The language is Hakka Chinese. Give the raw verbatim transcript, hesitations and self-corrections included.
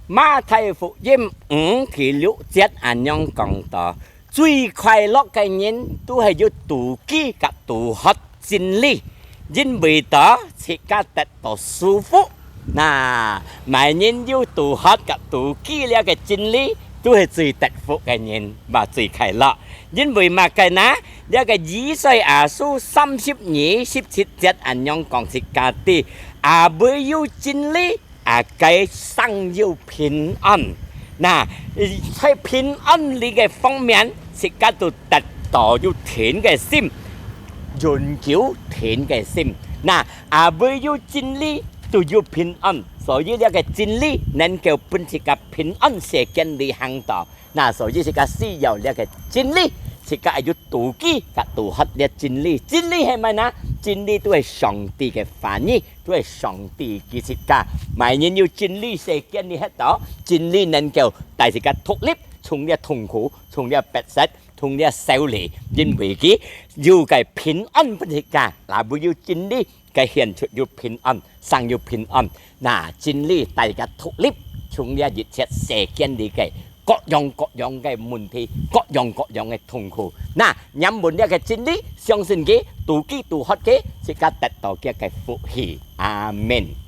馬太福音五第六節恁樣講到：最快樂个人都係有肚飢甲肚渴真理，因為到自家得到舒服。那麼人有肚渴甲肚飢了个真理，都係最得福个人，嘛最快樂。因為麼个呢？這个以賽亞書三十二十七節恁樣講自家知：阿會有真理， 啊，該生有平安。那，在平安裡个方面，自家都得到有定个心，永久定个心。那，阿會有真理，都有平安。所以這个真理能夠分自家平安世間裡行到。那所以自家需要這个真理，自家愛有肚飢甲肚渴這真理。真理係麼个呢？真理都係上帝个話語，都係上帝佢自家。麼人有真理世間裡歇到，真理能夠帶自家脫離，從這痛苦，從這逼迫，從這愁慮，因為佢有个平安分自家。那會有真理， 个顯出有平安，生有平安。那真理帶自家脫離，從這一切世間裡个各樣各樣个問題，各樣各樣个痛苦。那，仰望這个真理，相信佢，肚飢肚渴佢，自家得到佢个福氣。阿們。